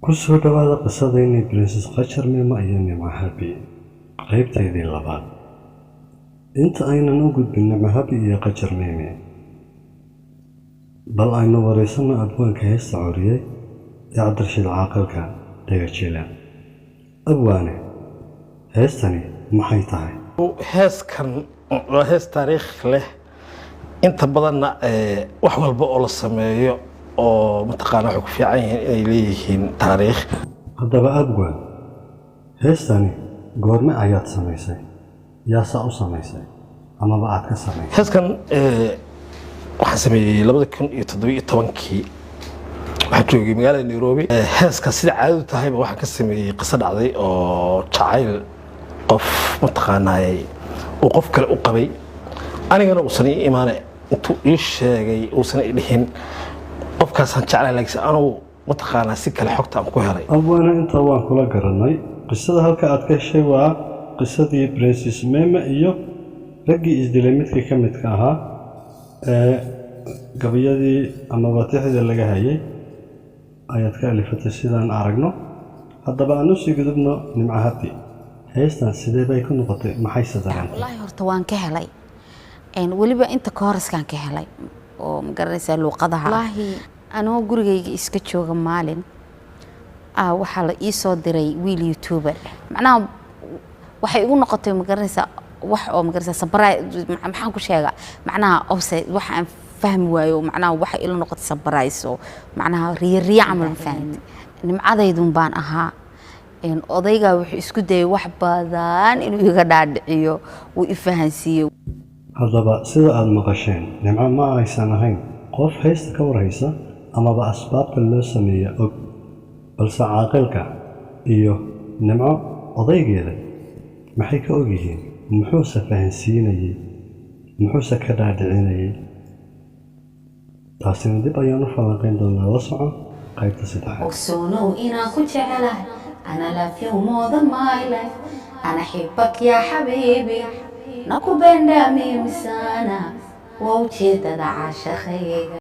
Ku soo dhawaada qisadeennii Princess Qajar Mima iyo Nimco Happy, qaybteedii labaad. Inta aynan u gudbin Nimco Happy iyo Qajar Mimi, bal aynu wareysano abwaanka heesta coriyey ee Cabdirashiid Caaqilka Dhegajile. Abwaane, heestani maxay tahay? Heeskan waa hees taariikh leh. Inta badanna wax walba oo la sameeyo oo mataqaana waxay ku fiican yihiin inay leeyihiin taariikh. Haddaba abwaan, heestani goorme ayaad samaysay? Yaasaa u samaysay amaba aad ka samaysay? Heeskan waxaan sameeyey 2017-kii. Waxaan joogay magaalada Nairobi. Heeska sida caadadu tahayba waxaan ka sameeyey qiso dhacday oo jacayl qof mataqaanaay uu qof kale u qabay, anigana uusan ii imaane intuu ii sheegay uusan i dhihin qofkaasaan jeclay, laakiinse anugu mataqaanaa si kale xogta aan ku helay. Abwaane, intaa waan kula garanay. Qisada halka aad ka heshay waa qisadii Princess Meme iyo raggii isdilay midkii ka midka ahaa ee gabayadii ama batixdii laga hayay ayaad ka alifatay sidaan aragno. Haddaba aan usii gudubno Nimco Happy. Heestan sidee bay ku noqotay? Maxayse dareentay? Wallaahi horta waan ka helay, weliba inta kooraskaan ka helay oo ma garanaysaa luuqadaha. Wallaahi anoo gurigayga iska jooga maalin waxaa la ii soo diray wiil YouTuber. Macnaha waxay igu noqotay, ma garanaysaa, wax oo ma garanaysaa surprise, maxaan ku sheegaa, macnaha offside wax aan fahmi waayo. Macnaha waxay ila noqotay surprise oo macnaha riyo riyo camal, ma fahamtay? Nimcadaydun baan ahaa. Odaygaa wuxuu isku dayay wax badan inuu iga dhaadhiciyo, wuu i fahansiiyey. Haddaba sida aada maqasheen, Nimco ma aysan ahayn qof haysta ka warhaysa amaba asbaabta loo sameeya og, balse caaqilka iyo Nimco odaygeeda maxay ka ogyihiin? Muxuuse fahansiinayey? Muxuuse ka dhaadhicinayey? Taasina dib ayaan u falanqayn doonaa. La soco qaybta saddexaad. Ogsoonow inaan ku jecelahay. Ana love you more than my life. Ana xibak yaa xabiibi, nakupenda mimi sana, waa ujeedada caashaqayga.